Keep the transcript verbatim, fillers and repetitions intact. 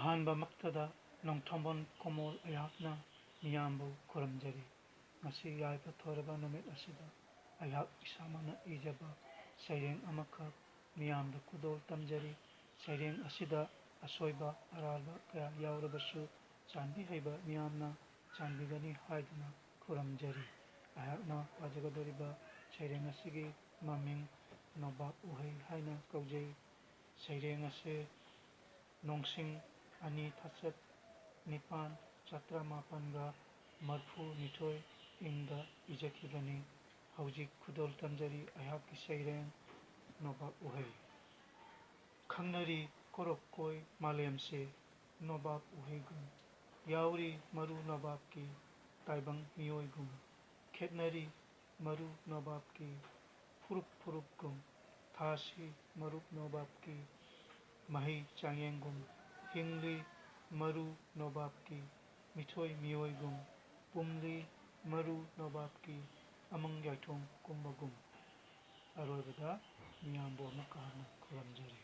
ꯑꯍꯥꯟꯕꯃꯛꯇꯗ ꯅꯣꯡꯊꯣꯝꯕꯣꯟ ꯀꯣꯃꯣꯜ ꯑꯩꯍꯥꯛꯅ ꯃꯤꯌꯥꯝꯕꯨ ꯈꯨꯔꯨꯝꯖꯔꯤ꯫ ꯉꯁꯤ ꯌꯥꯏꯐ ꯊꯧꯔꯕ ꯅꯨꯃꯤꯠ ꯑꯁꯤꯗ ꯑꯩꯍꯥꯛ ꯏꯁꯥꯃꯛꯅ ꯏꯖꯕ ꯁꯩꯔꯦꯡ ꯑꯃꯈꯛ ꯃꯤꯌꯥꯝꯗ ꯈꯨꯗꯣꯜ ꯇꯝꯖꯔꯤ꯫ ꯁꯩꯔꯦꯡ ꯑꯁꯤꯗ ꯑꯁꯣꯏꯕ ꯑꯔꯥꯟꯕ ꯀꯌꯥ ꯌꯥꯎꯔꯕꯁꯨ ꯆꯥꯟꯕꯤ ꯍꯩꯕ ꯃꯤꯌꯥꯝꯅ ꯆꯥꯟꯕꯤꯒꯅꯤ ꯍꯥꯏꯗꯨꯅ ꯈꯨꯔꯨꯝꯖꯔꯤ꯫ ꯑꯩꯍꯥꯛꯅ ꯄꯥꯖꯒꯗꯧꯔꯤꯕ ꯁꯩꯔꯦꯡ ꯑꯁꯤꯒꯤ ꯃꯃꯤꯡ ꯅꯣꯕꯥꯞ ꯎꯍꯩ ꯍꯥꯏꯅ ꯀꯧꯖꯩ꯫ ꯁꯩꯔꯦꯡ ꯑꯁꯤ ꯅꯣꯡꯁꯤꯡ ꯑꯅꯤ ꯊꯥꯆꯠ ꯅꯤꯄꯥꯟ ꯆꯥꯇ꯭ꯔꯥ ꯃꯥꯄꯟꯒ ꯃꯔꯐꯨ ꯅꯤꯊꯣꯏ ꯏꯪꯗ ꯏꯖꯈꯤꯕꯅꯤ꯫ ꯍꯧꯖꯤꯛ ꯈꯨꯗꯣꯜ ꯇꯝꯖꯔꯤ ꯑꯩꯍꯥꯛꯀꯤ ꯁꯩꯔꯦꯡ ꯅꯣꯕꯥꯞ ꯎꯍꯩ꯫ ꯈꯪꯅꯔꯤ ꯀꯣꯔꯣꯛꯀꯣꯏ ꯃꯥꯂꯦꯝꯁꯦ ꯅꯣꯕꯥꯞ ꯎꯍꯩꯒꯨꯝ, ꯌꯥꯎꯔꯤ ꯃꯔꯨ ꯅꯣꯕꯥꯞꯀꯤ ꯇꯥꯏꯕꯪ ꯃꯤꯑꯣꯏꯒꯨꯝ, ꯈꯦꯠꯅꯔꯤ ꯃꯔꯨ ꯅꯣꯕꯥꯞꯀꯤ ꯐꯨꯔꯨꯞ ꯐꯨꯔꯨꯞꯀꯨꯝ, ꯊꯥꯁꯤ ꯃꯔꯨꯞ ꯅꯣꯕꯥꯞꯀꯤ ꯃꯍꯩ ꯆꯥꯡꯌꯦꯡꯒꯨꯝ, ꯍꯤꯡꯂꯤ ꯃꯔꯨ ꯅꯣꯕꯥꯞꯀꯤ ꯃꯤꯊꯣꯏ ꯃꯤꯑꯣꯏꯒꯨꯝ, ꯄꯨꯝꯂꯤ ꯃꯔꯨ ꯅꯣꯕꯥꯞꯀꯤ ꯑꯃꯪ ꯌꯥꯏꯊꯣꯡ ꯀꯨꯝꯕꯒꯨꯝ꯫ ꯑꯔꯣꯏꯕꯗ ꯃꯤꯌꯥꯝꯕꯨ ꯑꯃꯨꯛꯀ ꯍꯟꯅ ꯈꯨꯔꯨꯝꯖꯔꯤ꯫